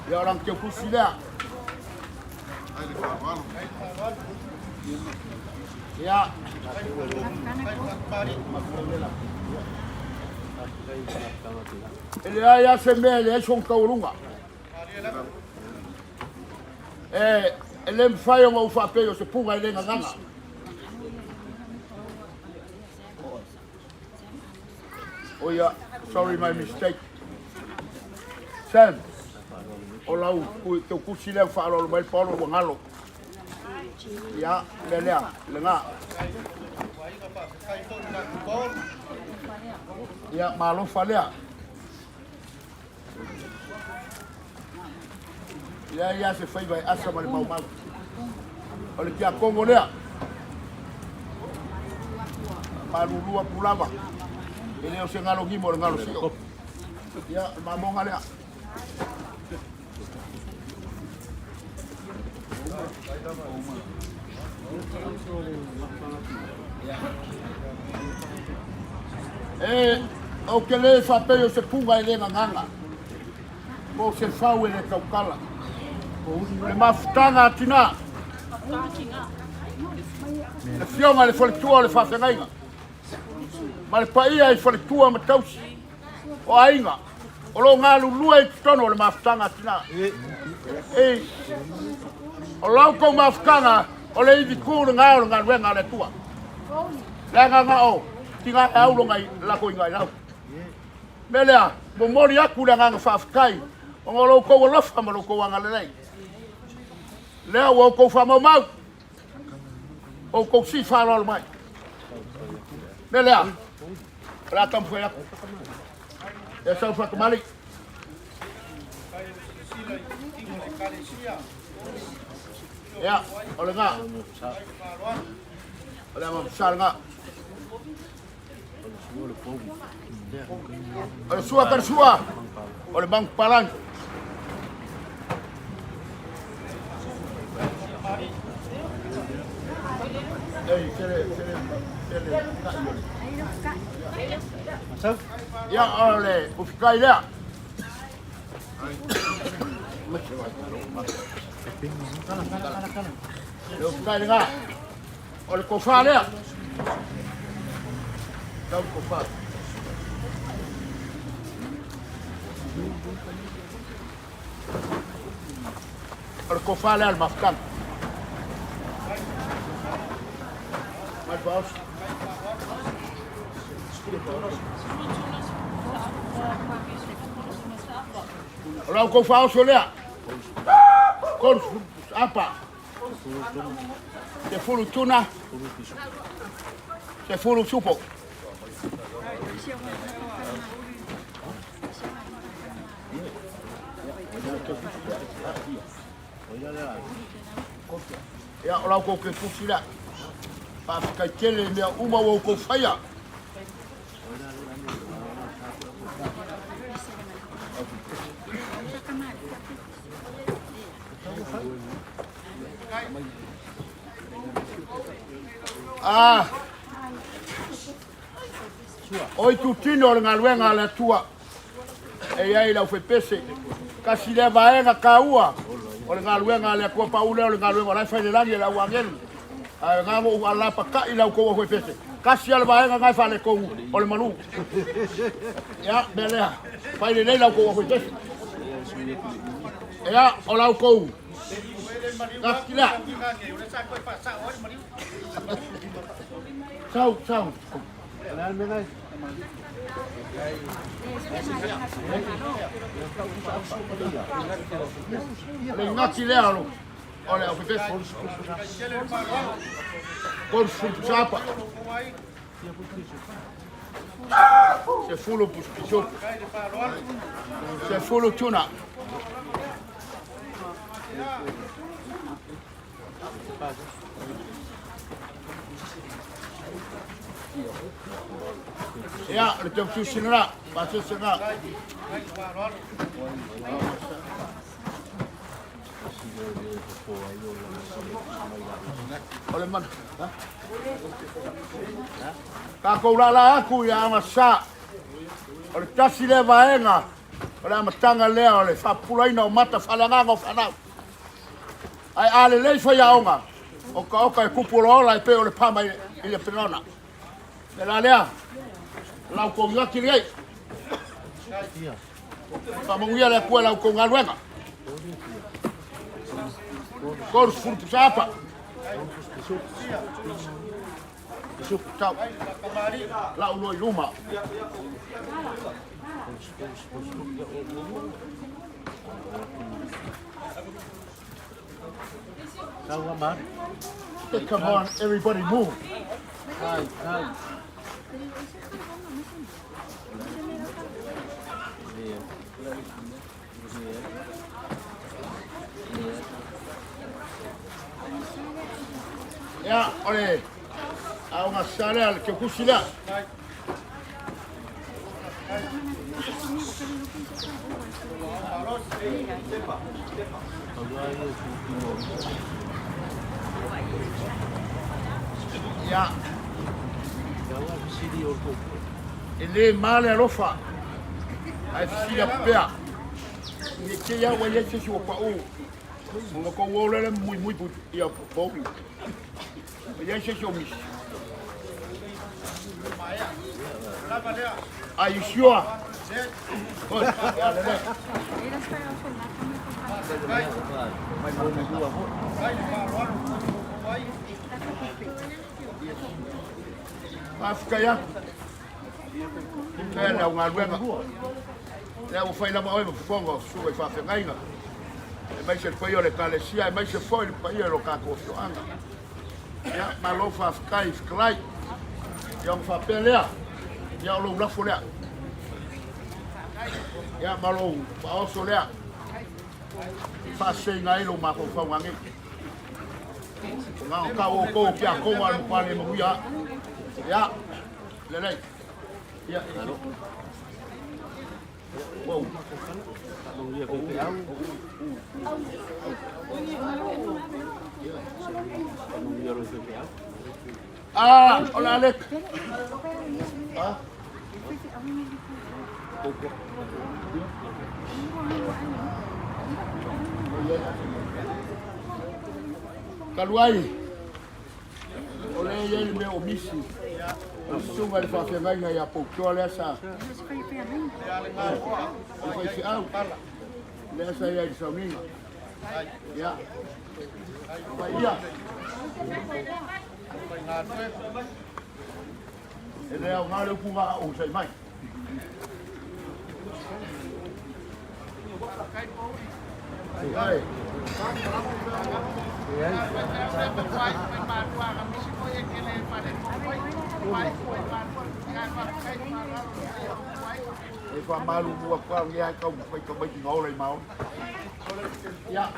Ia o lana teutusi lea. Ia. E leai lava se mea e leai sona taualuga. E, e le mafai ona ou faapei o se puna e le gagana. Oh yeah, sorry my mistake. Sam, o lau taukusi lea faaaloalo mai le paolo ua galo. Ia, lea lea, lena. Ia, malofa lea. Ia ia se faiva e asa ma le maumau. O le tiakono lea. Malulu atu lava. E le o se galo nimo o le galo sio. Ia, o le mamoga lea. E, ou te le faapei o se puga e le gagana, po o se fau e le tautala. Le mafutaga a tinā, le afioga i le faletua o le faafeagaiga, ma le paia i faletua ma tausi o aiga o lo o galulue i totonu o le mafutaga a tinā. E, o la outou mafutaga o le ivi kū lena o le galuega a le Atua. Leaga na o tinā e au lona lako i lau. Mea lea, momoli atu le agaga faafetai ona o lo outou alofa ma lo outou agalelei. Lea ua outou faamaumau, outou sii faaaloalo mai. Mea lea, o le a taumafai atu. Ia sau faatamali. Ia, o lena. O le amamasa lena. O le sua ka le sua, o le mangupalangi. Ei, sele, sele, sele, Ia, o le ufikai lea. Le ufikai lena. O le tofa lea. Tau le tofa. O le tofa lea le mafutaga. Mai faosi. O lau kou faaoso lea. Kolu apa. 10 tuna. 10 supo. Ia, o la outou kefusi lea. Faafetai tele i mea uma ua outou faia. Ah, o itutino o le galuega a le Atua e i ai le aufaipeese. Tasi lea vaega taua o le galuega a le Atua, pau lea o le galuega o la e fai i le lagi e le au agelu. Ae na ona ou alapatai i la outou aufaipese. Tasi lava le vaega na e faaletonu o le malu. Ia, mea lea, fai lelei la outou aufaipese. Ia, o la outou gafiti lea. Sau, sau. Le igati lea o o le aufaipeese. 30 pusapa. 10 pusipisopo. 10 tuna. Ia, le tautusi lena, pasese lena. O le mana. Tatou lala atu ia Agasā. O le tasi lea vaega. O le amataga lea o le faapupulaina o mata faaleagaga o fanau. Ae a lelei faiaoga, okaoka e kupu olaola e pei o le pama i le penona. Le la lea, lau kou ngaki lei. Faamanuia le Atua i la outou galuega. 30 pusa apa. Tau. Lau loa i luma. Come on, everybody move. Ia, o le aoga sa lea, le keukusi lea. Ia. E le ma le alofa, ae fesili atu pea, ne i te i lava ua i ai se isi ua pau, ona tou o lea muimui ia pouli. Ua i ai se isi o misi. Are you sure? Good. Ia, lelei. Faafetai atu. Lea le au galuega. Lea ua fai lava oe ma fofoga o susuga i faafeagaiga. Aemaise le paia o le Ekalesia, aemaise foi le paia o lo tatou afioaga. Ia, malo faafetai fetalai. Ia ona faapea lea, ia o lou lafo lea. Ia ma lou faaoso lea. Faaseiga ai lou mafaufauga nei. O ngā kau o kou ki a kou a le pale manuia. Ia, lelei. Ia, Wow. Ah, o le Alec. Ah. Talu ai, o lea e i ai le mea o misi, o le susuga i le faafeagaiga ia Poutoa lea sa o le faifeau lea sa i ai i le sauniga. Ia, paia. E le aoga le upu ga o sai mai. Ai. E whamalu ua kwa ngi ai kau whai ka mai ki ngaola i maoli. Ia.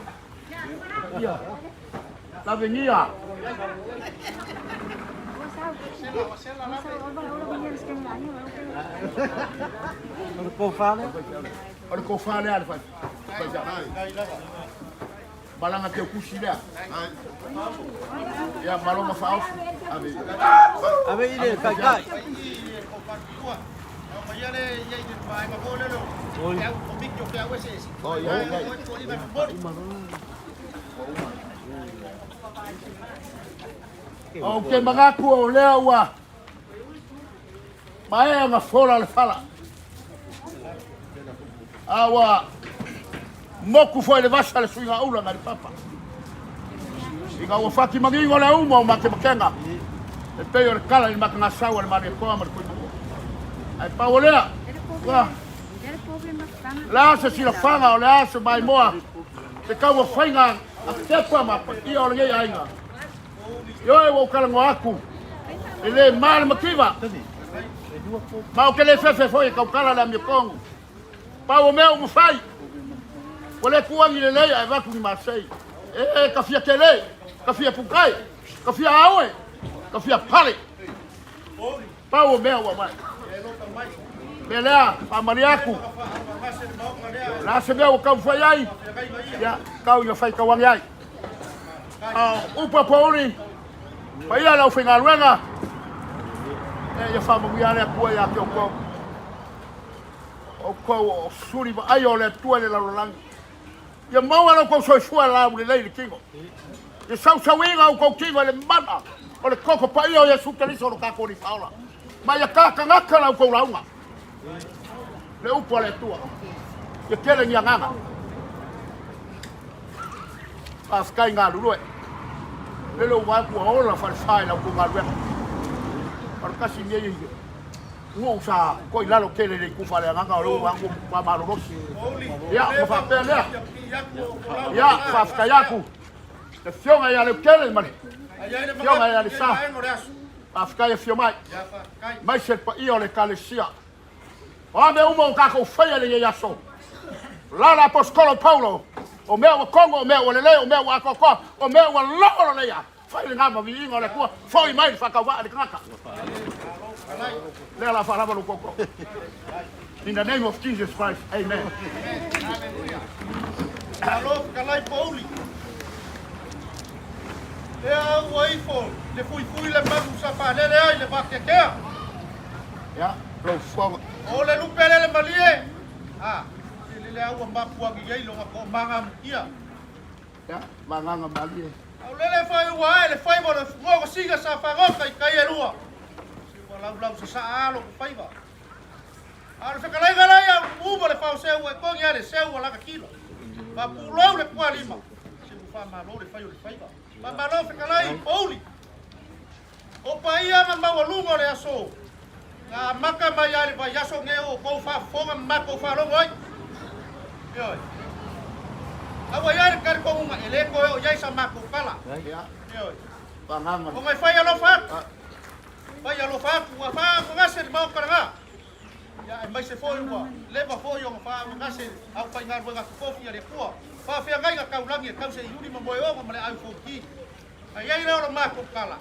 Ia. Lavegia. O le kofa lea? O le kofa lea le fai. Malaga teu kusi lea. Ia malo ma faaofi. Ave. Ave i le taitai. Oi. Oh, ia, ia. Ou te manatu o lea ua maea ona fola le fala. A ua moku foi le vasa le suiga ula ngai le papa. Ina ua fati manino le auma o makemakega e pei o le kala i le matagasau a le Malietoa ma le Tuimanua. Ae pau o lea, ua le a se silafaga o le a se maimoa se taumafaiga a Tepa ma paia o lenei aiga. Ioe ua ou talanoa atu e le ma le mativa ma ou te le fefe foi e tautala le amiotonu. Pau o mea ua mafai, ua le tuuagi lelei ae avatu ni masei. E ka fia tele, ka fia pukai, ka fia aue, ka fia pale. Pau o mea ua aumai. Mea lea, faamalie atu. O le a se mea ua taumafai ai, ia, tau ina fai tauagi ai. A o upu a Pouli, paia le aufaigaluega, e ia faamanuia le Atua ia te outou. Outou o suli vaaia o le Atua i le lalolagi. Ia maua lo outou soifua laulelei i le tino. Ia sausauina outou tino i le mana o le toto paia o Iesu Keriso lo tatou Alii Faaola. Ma ia tagatagata la outou lauga. Le upu a le Atua. Ia tele ni agaga. Faafetai galulue. Lele ua atu ua ola falefa i la outou galuega. O le tasi nei nuu sa toilalo tele i le itu faaleagaga o lea ua atu ua malolosi. Ia, ua faapea lea. Ia, faafetai atu le afioga ia Leutele ma le afioga ia Lesa. Faafetai afio mai. Maise le paia o le Ekalesia. O a mea uma o tatou faia i lenei aso, la le aposetolo Paulo, o mea ua togo, o mea ua lelei, o mea ua atoatoa, o mea ua lololeleia, fai lena ma viiga o le Atua, foi mai le faatauvaa i le tagata. Lea la faalava lou toto. In the name of Jesus Christ, amen. Malo fetalai pouli. Lea ua ifo le fuifui le manu sa faalele ai le vakeakea. Ia, lou fofoga. O le lupe lele malie. A, tele le aua mapuagi ai longa toomaga amutia. Ia, magaga malie. Au lele fai ua ae le faiva o le fugogo siga sa fagoka i kai e lua. Se ua laulau sasaa alo ku faiva. A o le fetalaiga la ia umuuma le fao seu e togi a le seu ua lanakila. Fapulou le tualima. Se ua faamalo le fai o le faiva. Faamalo fetalai pouli. O paia ma maualuga o le aso na amata mai ai le vaiaso nei o outou faafofoga ma matou faalogo ai. Ioe. A ua i ai le talitonuga e le toe oo i ai sa matou tala. Ioe. Ona e fai alofa atu. Fai alofa atu ua faaagagase le Maota lena. Ia aemaise foi ua leva foi ona faaagagase aufaigaluega totofi a le Atua. Faafeagaiga taulagi e tause i uli ma moeoga ma le alu fonti. A i ai lea o le matou tala,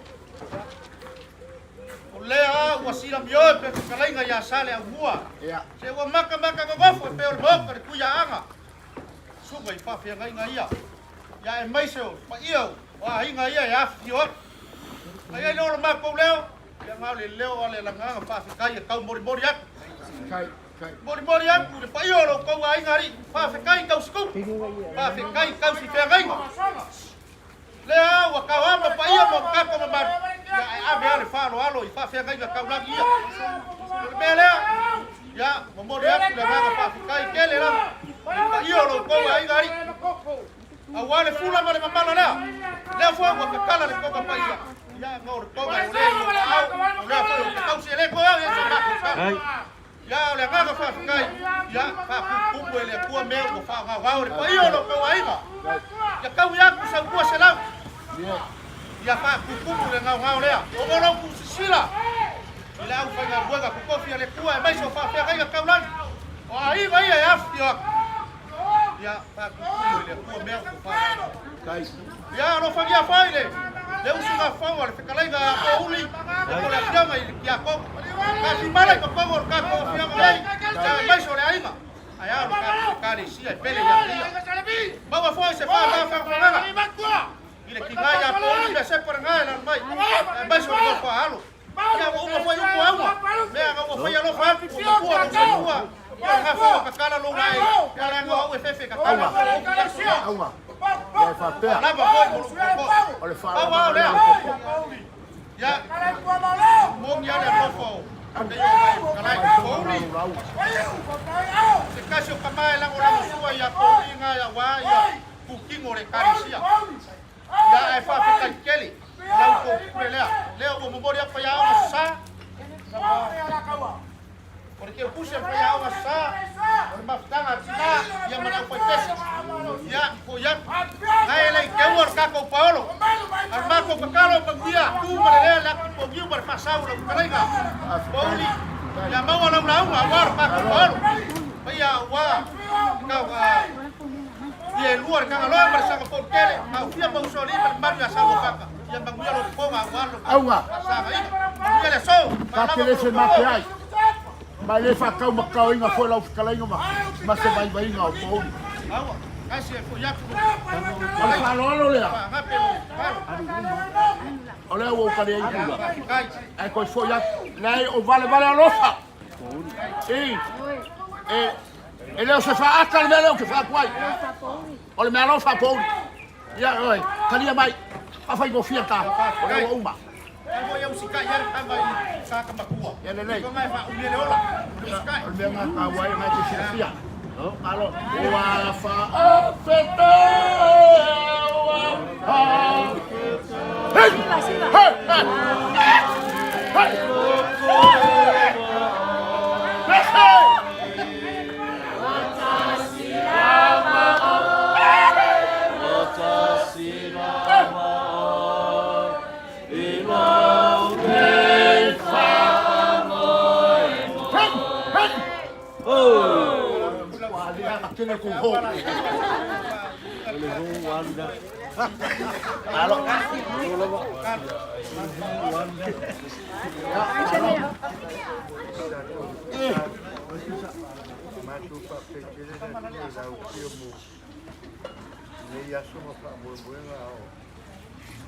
o lea ua silamioe pe fetalaiga ia Saleaaumua, se ua matamata nonofo e pei o le Maota le Tuiaaga, suka i faafeagaiga ia, ia aemaise o paia o aiga ia e afifio atu. A i ai lea o le matou leo, ia na o le leo a le lagaga faafetai e tau molimoli atu. Molimoli atu i le paia o lo outou aiga alii, faafetai tausitupu, faafetai tausifeagaiga. Lea ua tauama paia ma tatou mamalu, ia ae ave lava le faaaloalo i faafeagaiga taulagi ia. O le mea lea, ia, momoli atu le agaga faafetai tele lava i le paia o lo outou aiga alii. Aua le fula ma le mamala lea, lea foi ua tatala le toga paia, ia, ona o le toga o le i o aao, o lea foi o te tausi e le toe au i ai sa matou tala. Ia, o le agaga faafetai, ia, faapupupu e le Atua mea ua faagaogao e le paia o lo outou aiga. Ia taui atu sau 200, ia faapupupu le gaogao lea. O lo outou sisila i le aufaigaluega totofi a le Atua aemaise o faafeagaiga taulagi, o aiga ia e afifio atu. Ia, faapupupu e le Atua mea ua faagaogao. Ia, alofagia foi le le usugafono a le fetalaiga a Pouli po o le afioga i le Tiakono. Tasimala i totonu o le tatou afioga nei, ia aemaise o le aiga, ae a o le tatou Ekalesia e pele ia te ia. Maua foi se faamafanafanaga i le tiga ia Pouli mea sepo lena e lalo mai, aemaise o le nofo a alo. Ia ua uma foi upu auga, mea na ua fai alofa atu, ua matua lou soifua, ia lena foi ua tatala lou lae, ia leaga o au e fefe tatala lou Auga. Ia e faapea. Lava foi mo lou toto. O le Pau lava o lea. Ia, moni lava le alofa o Pei o mai fetalai Pouli. Se tasi o tama e lagolagosua ia Pouli na aua ia kukino o le Ekalesia. Ia ae faafetai tele i la outou pule lea. Lea ua momoli atu faiaoga sa. O le teutusi o le faiaoga sa, o le mafutaga a tina, ia ma le aufaipese. Ia, foi atu. Ae le i teua le tatou paolo. A le matou tatalo manuia, tu ma le lea le atu pogiu ma le faasau o lau fetalaiga. Pouli, ia maua lau lauga aua le tatou paolo. Paia aua tau ia e lua le Tagaloa ma le Sagapolutele, taofia ma Usoalii ma le malu ia Saluafata. Ia manuia lou fofoga aua lou Auga. faasagaina. Manuia le aso. Ta te le semate ai. Ma e le faataumakaoina foi lau fetalaiga ma, ma se vaivaiga o Pouli. Aua, kasi e foi atu lou O le faaaloalo lea, faagape lou palo. o lea ua ou tali ai Ia, pula. faafetai. Ae toe foi atu. Leai, o valevale alofa. I. E, e le o se faaata le mea lea ou te fai atu ai. O le meaalofa a Pouli. Ia oe, talia mai. Faafaigofie ta, o lea ua uma. Ia lelei. O le mea lena taua ai, o lena e te silafia. Malo. Ua faaofeteua. Hei! Hei! Hei! Hei! Hei! Matou faafetai tele le Atua i lau afio mo lenei aso ma faamoemoega a o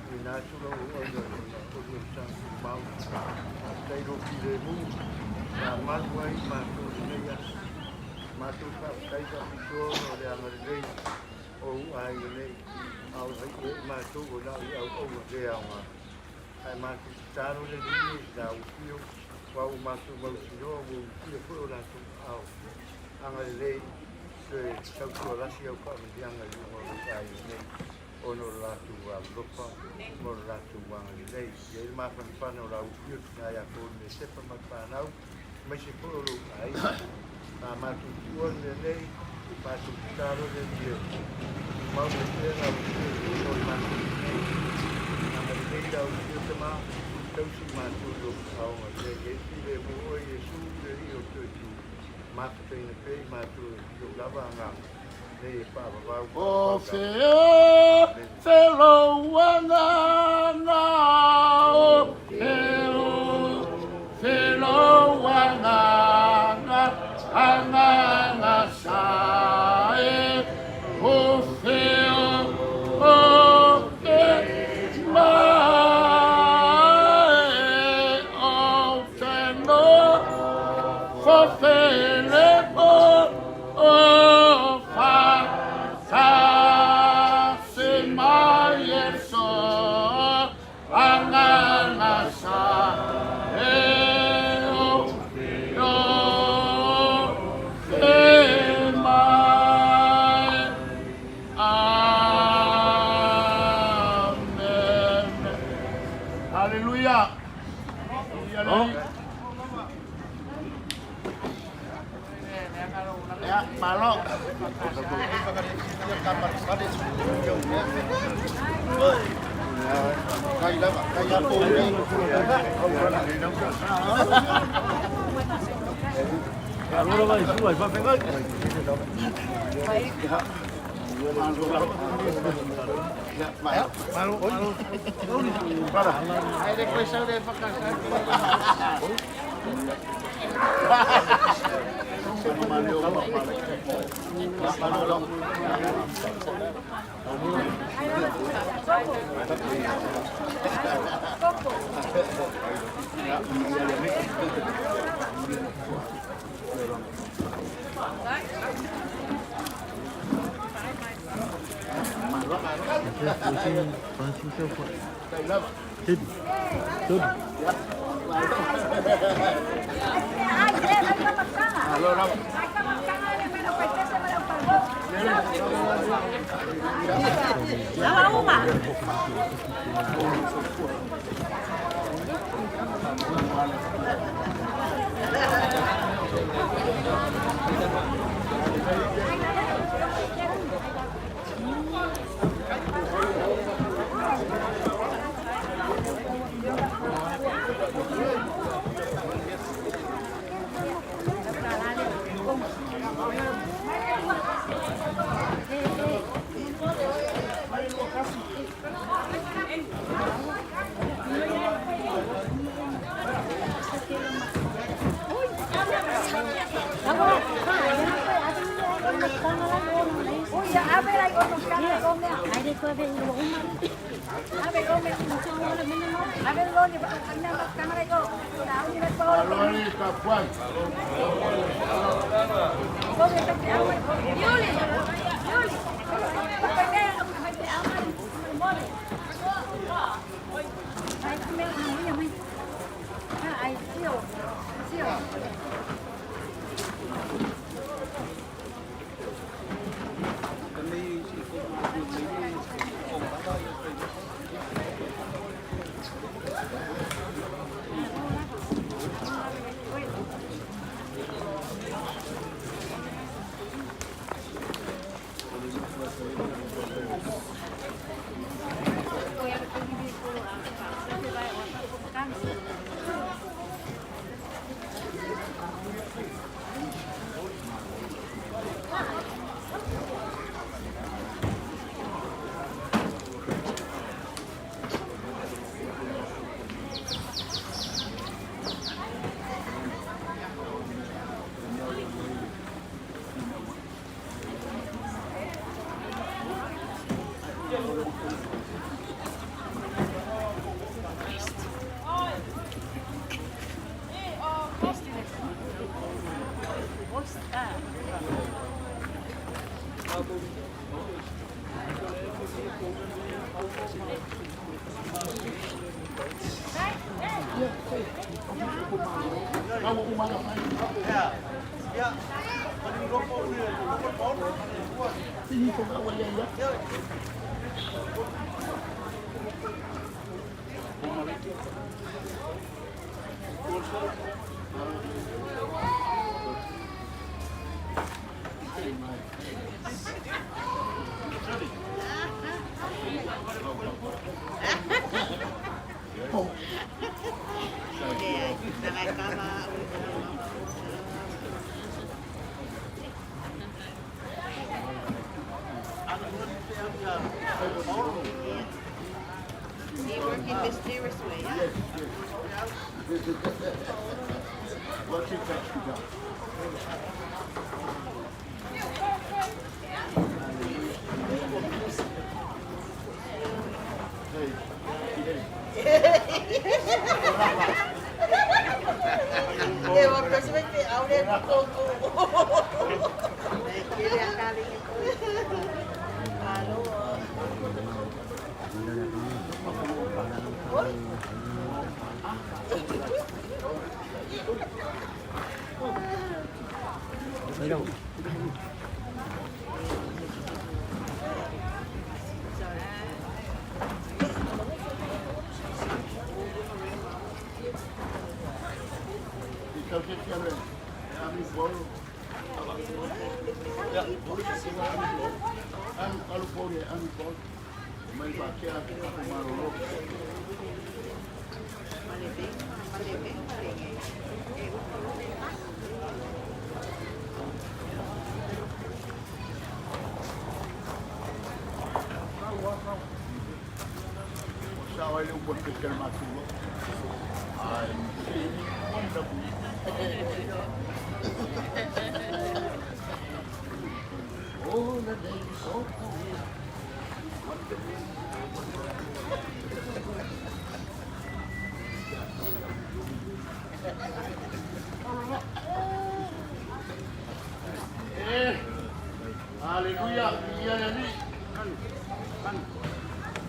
tuuina atu lau auauna i le Fonotaga Tumau. Faafetai i lou filemu sa malu ai matou i lenei aso. Matou faafetai faapitoa ona o le agalelei o ou aiga nei, a o le i matou o na o i auauna le aoga. Ae matou tatalo le Alii i lau afio, aua ua matou mautinoa ua usuia foi o latou aao agalelei toe tautualasi au faamanuiaga i luga o lou aiga nei ona o le latou alofa ma o le latou agalelei. E i ai le mafanafana o lau afio tina ia Paul Mesepa ma le fanau, aemaise foi o lou aiga. A matou tuua le mea nei, matou tatalo le Alii e tumau mai pea lau afio i luga o le matou nei. Agalelei lau afio tama, tausi matou i lou aoga lelei. E i ai le filemu oe Iesu le Alii o le Toetu. Mafutaina pea i matou i lou lava agaga nei e faavavau O faavavau lava. fea Amene. felou agaga o feo felou agaga agaga sa e o feo o te mae o te nofo fele o faatasi mai Iesu agaga sa e o o te mai. Amen. Haleluia. Ia lelei. Ia, malo. Malo le tapuai. He work in mysterious way, yeah? What's it takes to go? E wa kasi mai te aure ko ko. Kere a kale ke koe. Alo. I'm feeling wonderful. Oh, the day is so cool. Eh, hallelujah. Ia le Alii.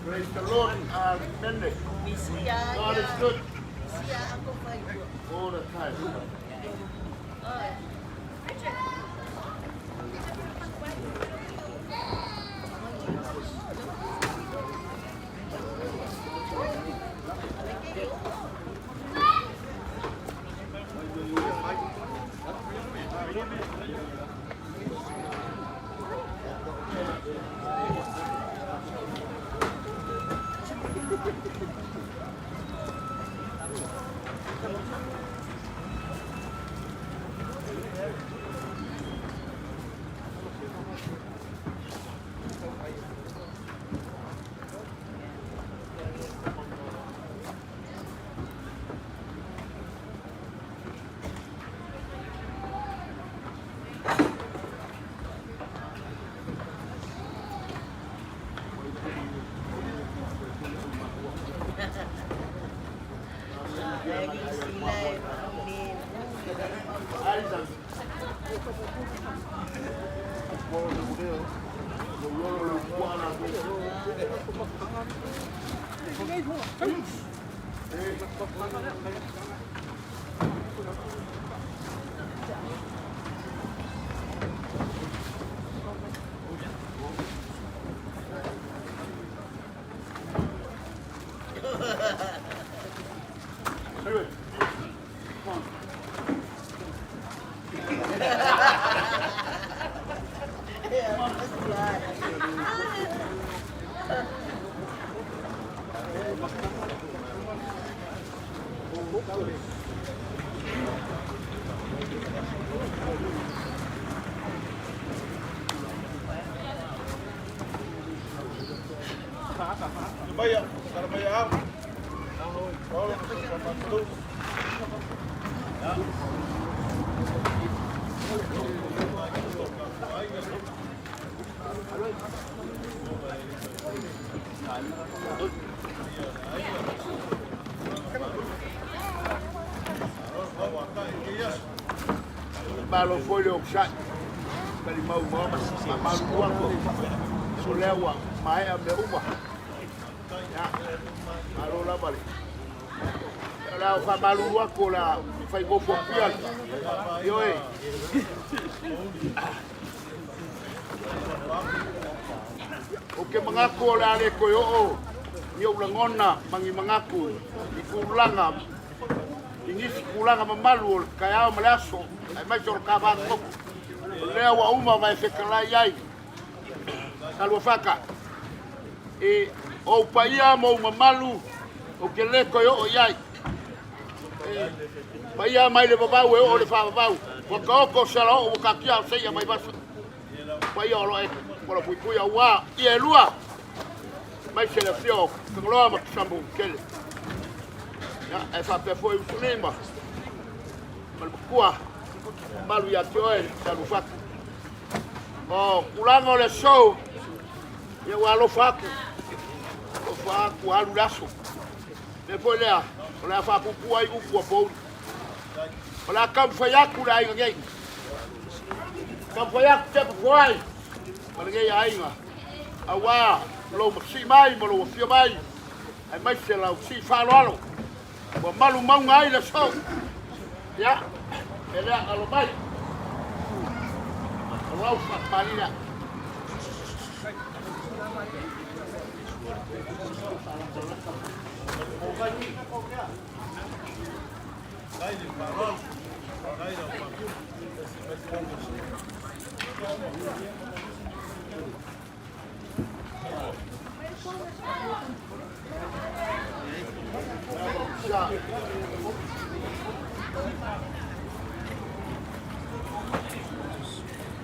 Praise the Lord. Amen. God is good all the time. Malo foi le okusai. Kali mau mau ma malu aku. O lea ua maea mea uma. Ia, malo lava le. O le a faamalulu atu o le a faigofo atu ia. Ioe. Ou te manatu o le a le toe oo ni ou lagona ma ni manatu i tulaga i nisi tulaga mamalu o le taeao ma le aso, aemaise o le ta-va-nonofo. O lea ua uma ma e fetalai ai Saluafata i ou paia ma ou mamalu, ou te le toe oo i ai. E paia mai le vavau e oo i le faavavau, ua taoto se alaoo ua taatia o seia mai vasa. Paia o lo o e polapuipui aua ia e lua, aemaise le afio o Tagaloa ma Samutele. Ia, e faapea foi Usoalii ma le matua mamalu ia te oe Saluafata. O tulaga o le aso, ia ua alofa atu, alofa atu alu le aso. Le foi lea, o le a faapuupuu ai upu a pouli. O le a taumafai atu le aiga nei. Taumafai atu te foai ma lenei aiga. Aua lou masii mai ma lou afio mai, aemaise lau sii faaaloalo. Ua malu mauga ai le aso. Ia, e lea alo mai. O lau faapali lea.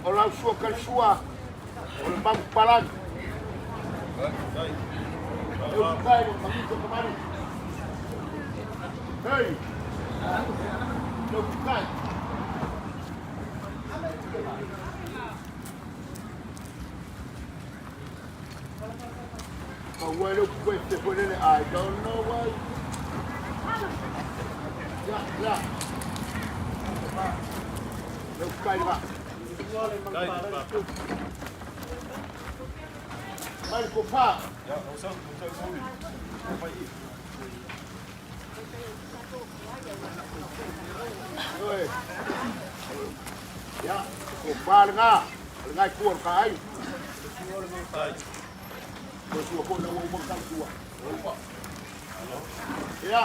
O lau sua kalisua, o le mamu palagi. E usukai le mamito kamari. Hei! E usukai. Ka ua le upu koe te foi lele, I don't know why. Ya, ya. Le usukai le va. Mai le kofa. Oi. Ya, kofa le ngā. O le ngai tua o le ka ai. Ko sua foi na ua uma kau tua. Ya.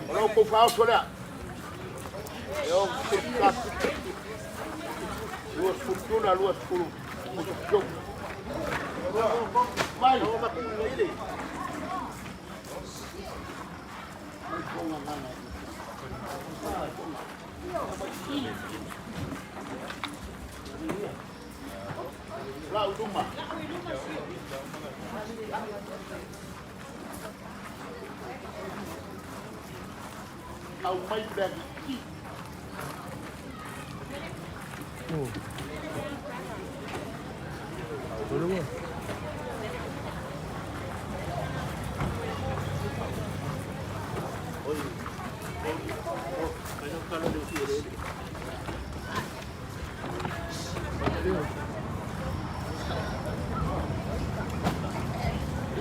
O lau kou whaoso lea. E o sefulu tasi. 20 tuna, 20 pusa. Mai. Mai konga ngana. Lau luma. Au mai bagi.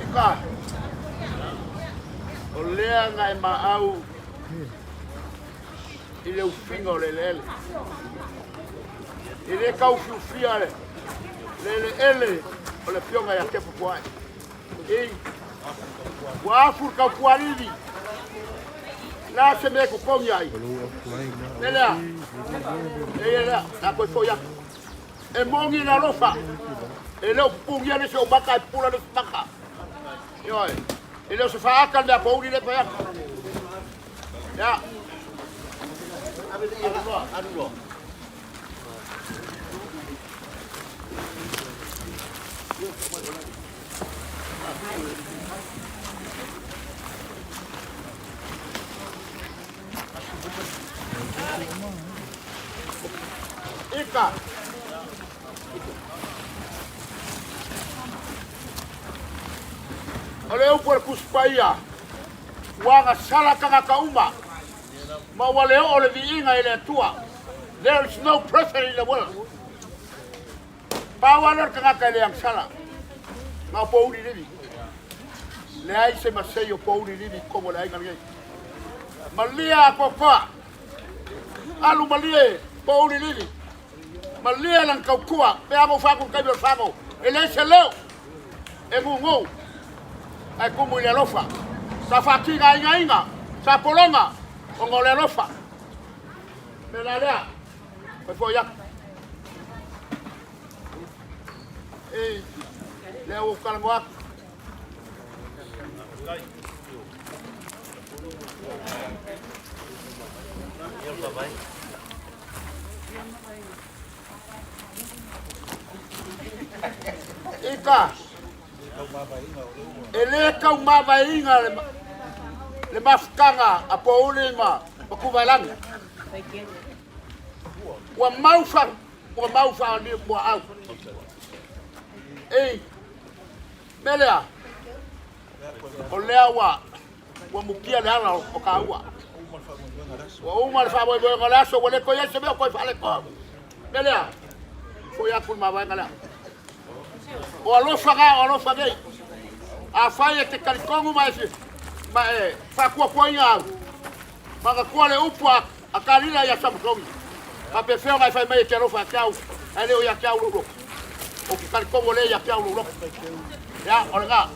Ika, o lea na e maau i le ufiga o le eleele. E le taufiufia le eleele o le afioga ia Kepa Puae. I, ua afu le taupualili, la se mea e totogi ai. Le lea, e ia lea, la toe foi atu. E moni le alofa, e le o pupugia le isi ou maka e pupula le isi maka. Ioe, e le o se faaata le mea pouli le fai atu. Ia. Alu loa. Ika. O le upu a le Tusi Paia, ua agasala tagata uma, ma ua le oo le viiga i le Atua. There is no person in the world. Pau lava lea o le tagata e le agasala, na o pouli livi. Leai se masei o pouli livi i totonu o le aiga lenei. Malie atoatoa, alu malie pouli livi, malie lana tautua, pe a na ou fai atu i le taimi o le fago, e leai se leo e nūnū, ae tumu i le alofa. Sa faatinainaina, sa pologa ona o le alofa. O le mea la lea, fai foi atu. Ei, lea ua ou talanoa atu. Ika, e le taumavaeina le mafutaga a Pouli ma Tuvaelagi. Ua mau fa, ua mau fa ni muaau. Ei, mea lea, o lea ua, ua mukia le ala o kāua. Ua uma le faamoemoega o le aso, ua le toe i ai se mea o toe faaletonu. Mea lea, foi atu le mavaega lea. O alofa na, o alofa nei. Afai e te talitonu ma e, ma e faatuatuaina au, Manatua le upu a Kalila ia Samusoni, faapefea ona e fai mai e te alofa ia te au, ae le o ia te au lou loto. Ou te talitonu o lea ia te au lou loto. Ia, o lena.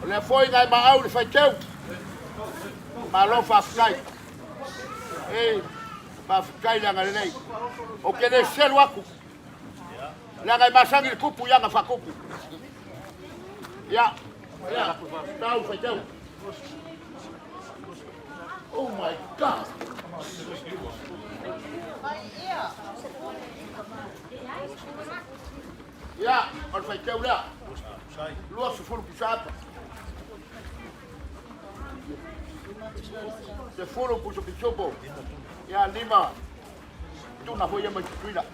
O lea foi na e maau i le faiteu. Malo faafetai. Ei, faafetai le agalelei. Ou te le selu atu. Leaga e masani le tupu i ana faatupu. Ia, ia, tau faitau. Oh my God. Ia, o le faitau lea. 20 pusa apa. 10 pusa pisupo. Ia, lima. Tuna foi ia mai Tutuila.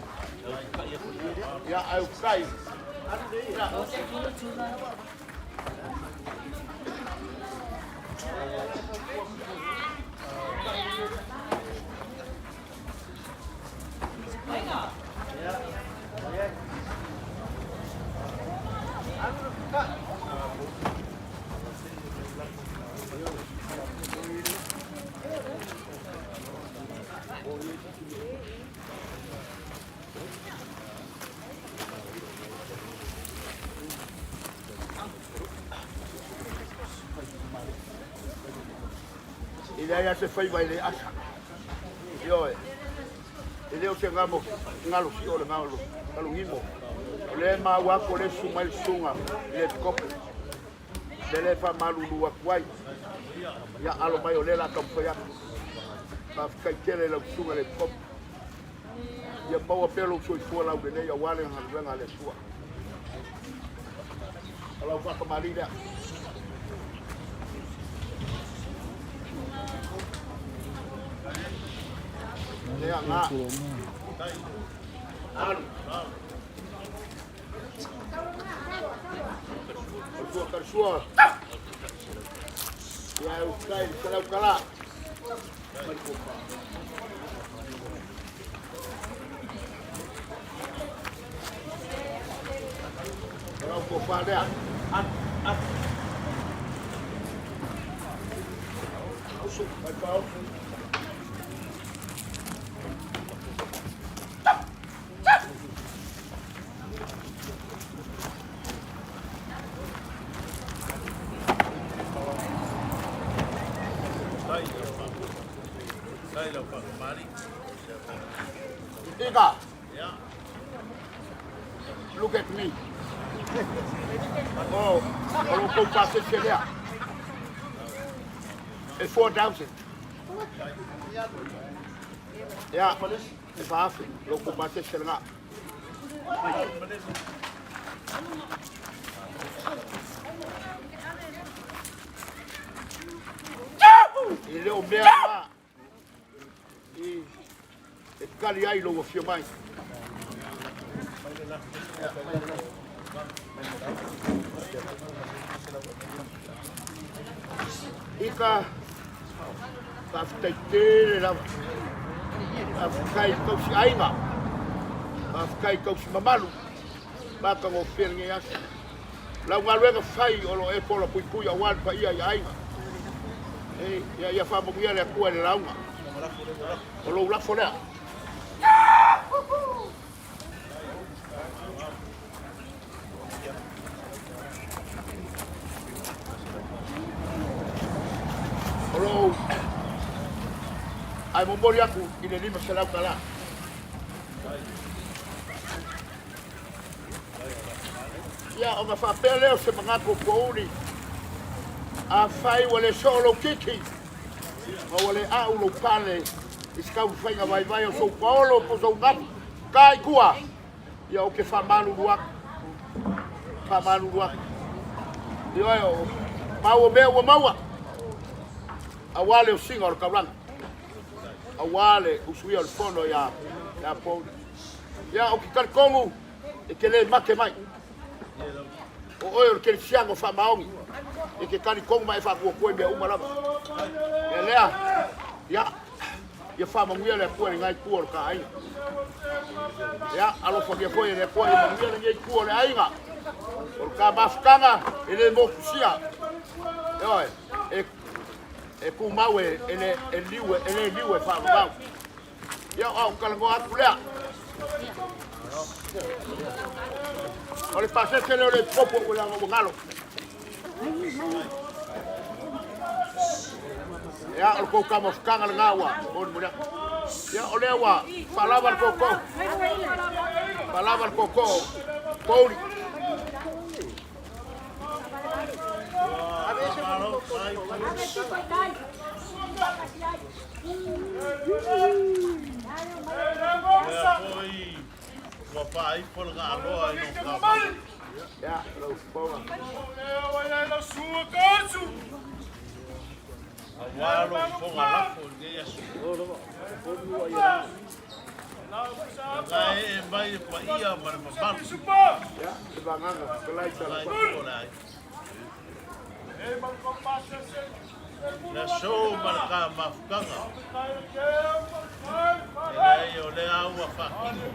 Ia, ai ukai. Ia. E leai lava se faiva e le asa. Ioe. E le o se gamo galo sio le galo, galo gimo. O lea e maua atu o lea e susu mai le susuga i le epikopo. Le lea e faamalulu atu ai. Ia alo mai o lea o le a taumafai atu. Faafetai tele i lau susuga i le epikopo. Ia maua pea lou soifua laulelei aua le galuega a le Atua. O lau faatamalii lea. Lea ngā. Alu. Sua karsua. Ia e ukai, salau kala. O lau tofa lea. Usu, mai faaofi. Ika. Look at me. Oh, o lo kou pasese lea. E 4,000. Ia, e 4,000. Lo kou pasese lena. E le o mea lena i e tali ai lou afio mai. Ika, faafetai tele lava. Faafetai i tausiaiga, faafetai i tausi mamalu, matagofie lenei aso. Lau galuega fai o lo o e pola puipui aua le paia i aiga. E, ia, ia faamanuia le Atua i le lauga. O lou lafo lea. O lou ae momoli atu i le 500 tala. Ia, ona faapea lea o se manatu o Pouli, afai ua le soo lou titi, ma ua le a'u lou pale i se taumafaiga vaivai o sou paolo po o sou gafu, ta i tua, ia ou te faamalulu atu, faamalulu atu. Ioe, o mau o mea ua maua, aua le osiga o le taulaga, aua le usuia o le fono ia Pouli. Ia, ou te talitonu e te le mate mai. O oe o le kerisiano faamaoni, e te talitonu ma e faatuatua i mea uma lava. E lea, ia, ia faamanuia le Atua i lena itu o le ta aiga. Ia, alofagia foi e le Atua ia manuia lenei itu o le aiga. O le ta mafutaga e le motusia. Ioe, e, e tumau e, e le, e liu, e le liu e faavavau. Ia, o au talanoa atu lea. O le pasese lea o le popo ua leaga ua galo. Ia, o le tou taumafataga lena ua molimoli atu. Ia, o lea ua faalava le tootoo. Faalava le tootoo. Pouli. Lea foi ua faaifo le gaaloa i lou kamala. Aua lou fofoga lafo i lenei aso. Lana ee mai le paia ma le mamalu. Lana itu o le aiga. Le aso ma le ta mafutaga. E leai o lea ua faatino.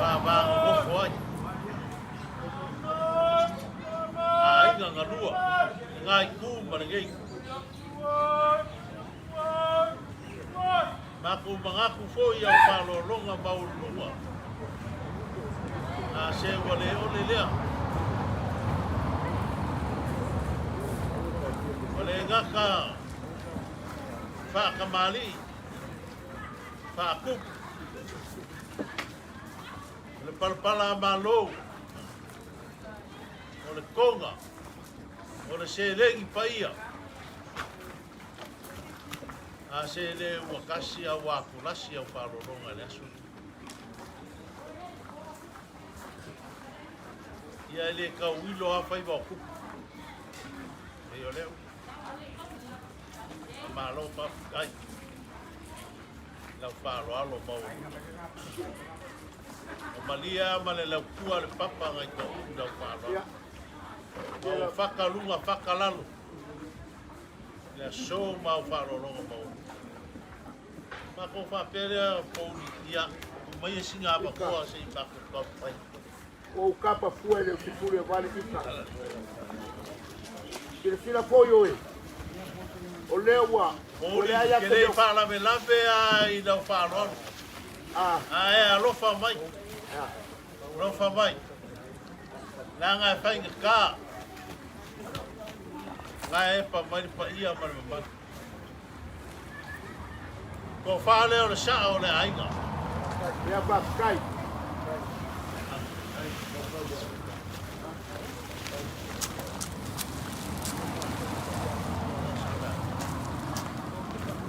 Ma vavagogofo ai. A aiga galua, lena itu ma lenei itu. Matou manatu foi au faalologa maualuluga, a se ua le ole lea. Ua le gata faatamalii, faatupu, o le palapala a Malo, o le toga, o le seleni paia. A se le ua kasi a ua akolasi au faalologa i le aso lenei. Ia e le tau ilo a faiva o kupu. Pei o lea upu. Faamalo faafetai i lau faaaloalo maualuga. Ua malie a ma le lautua a le papa nai toau i lau faaaloalo. Ma ua faka luga faka lalo. Le aso ma au faaaloaloga maualuga. Makou faapea lea pouli, ia, tuu maia sina avanoa se i matou taumafai. Ua ou kapa fua i le sefulu e vale ika. Silasila foi oe, o lea ua ua leai atu. Te le i faalavelave lava i lau faaaloalo, a e alofa mai, alofa mai, leaga e faigata, la e epa mai le paia ma le mamalu. Tofa lea o le sao o le aiga. Ia faafetai.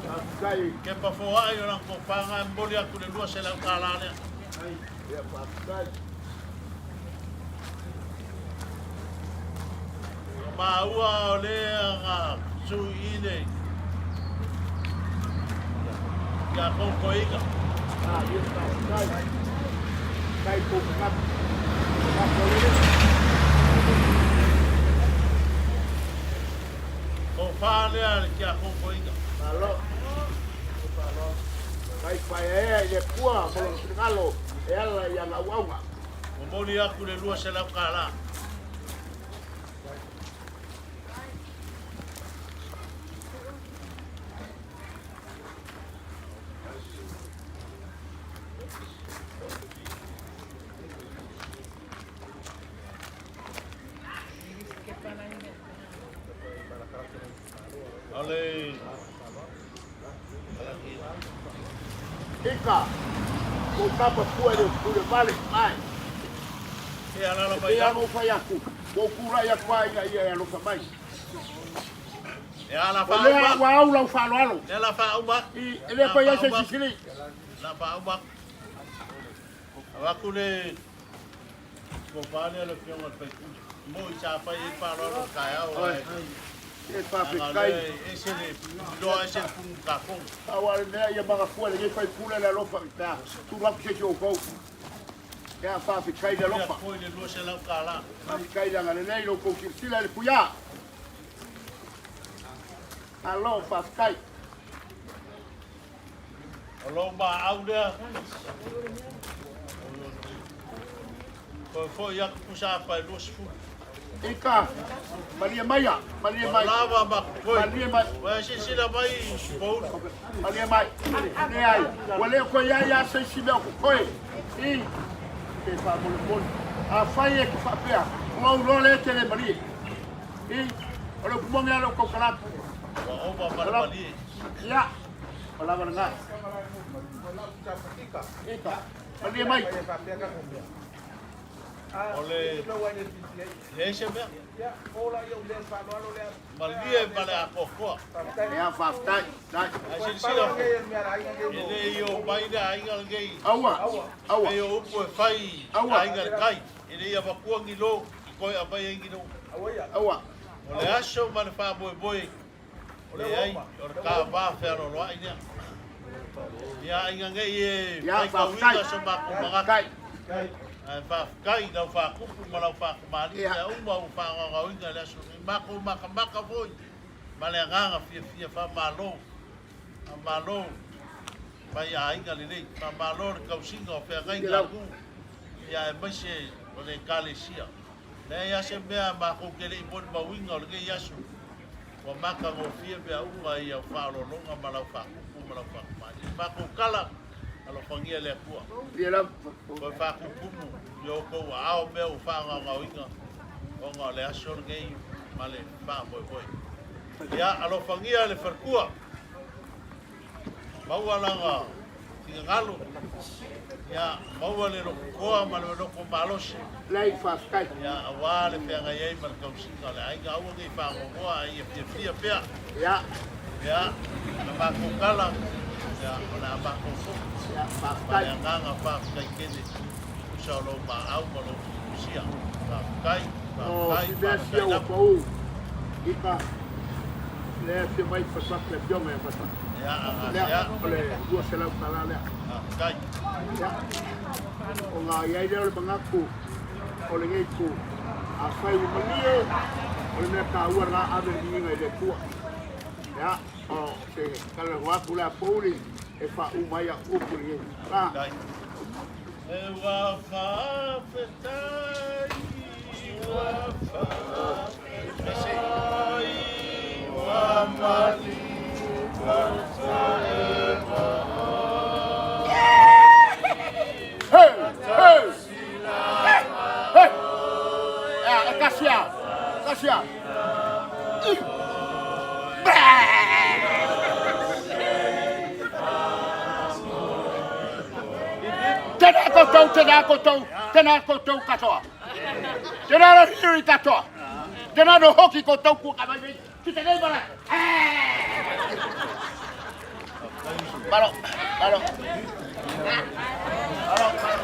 Faafetai. Ke pafoai o lana tofaga e momoli atu le $200 lea. Ia faafetai. Ua maua o lea na sui le ia koukoiga. Ah, ia faafetai. Kai kou manatu. Manatu o le. Tofa lea le kia koukoiga. Malo. Kai paeaea i le Atua ma lona finagalo e ala i ana auauna. Momoli atu le $200. O le Ika, ua ou kapa fua i le pule vale, ai. E alala E mai pei lava lalo. ona ou fai atu, ua ou tulai atu lava ina ia e alofa mai. E ala O lea faauma. ua au lau faaaloalo. E ala faauma. I, e le toe i ai se isi sili. La faauma. Avatu le tofa lea le afioga i le faipule. Moi sa fai ai faaaloalo i le taeao. Oi, e faafetai. E ese le iloa ese le punu tatou. Pau lava le mea ia magafua e lenei faipule le alofa pe a tulu atu se isi o outou. Ia faafetai le alofa. Foi le $200. Faafetai le agalelei i lo outou silasila i le puiā. Malo faafetai. O lou maau lea. Toe foi atu pusa apa e 20. Ika, malie maia, malie mai. Lava ma koi. Malie mai. Ua silasila mai Paul. Malie mai. Leai, ua le o toe i ai lava se isi mea o koe. I, te faamolemole. Afai e te faapea, ua ou iloa lea e te le malie. I, o le upu moni lava lea o tautala atu. Ua ova ma le malie. Ia, ua lava lena. Ika, malie mai. O le leai se mea. Malie ma le atoatoa. Ia, faafetai. Dai. Ae silasila foi, e le i o mai le aiga lenei. Aua, aua. Pei o upu e fai i aiga le tai. E le i avatua ni lo, i toe aumai ai ni lo. Aua. O le aso ma le faamoemoe, leai, o le tava fealoaloai lea. Ia aiga nei e faitauina so matou manatu. Ae faafetai i lau faatupu ma lau faatamalii mea uma ua faagaogaoina i le aso nei. Matou matamata foi ma le agaga fiafia faamalo, faamalo mai aiga lelei, faamalo le tausiga o feagaiga a nuu ia aemaise o le Ekalesia. Leai lava se mea matou te le i molimauina o lenei aso, ua matagofie mea uma i au faaoloologa ma lau faatupu ma lau faatamalii. Matou tala, alofagia le Atua. Toe faatutumu i o outou aao mea ua faagaogaoina ona o le aso lenei ma le faamoemoe. Ia alofagia le faletua. Maua lana finagalo, ia maua le lototoa ma le loto malosi. Lei faafetai. Ia aua le feagai ai ma le tausiga o le aiga, aua ne i faanoanoa a ia fiafia pea. Ia. Ia, na matou tala, ia, o le a matou foi. Ia, faafetai. Ma le agaga faafetai tele, tusa o lou maau ma lou fiusia. Faafetai, faafetai, O si mea faafetai sia ua lava. pau ika lea e afio mai fatu atu le afioga ia Fatu. Ia, a, Lea, ia. o le $200 lea. Faafetai. Ia, ona i ai lea o le manatu o lenei itu, afai ua malie, o le mea taua lena ave le viiga i le Atua. Ia, o se talanoa atu lea a Pouli e faauma ai au upu i lenei la. Ua faafetai, ua faafetai, ua malu Hey! Hey! Hey! Ia, e tasi lava, tasi lava. Tēnā koutou, tēnā koutou, tēnā koutou katoa. Tēnā rariri katoa. Tēnā no hoki koutou kua ka mai nei. Ki te nei marae. Malo, malo. Malo, malo.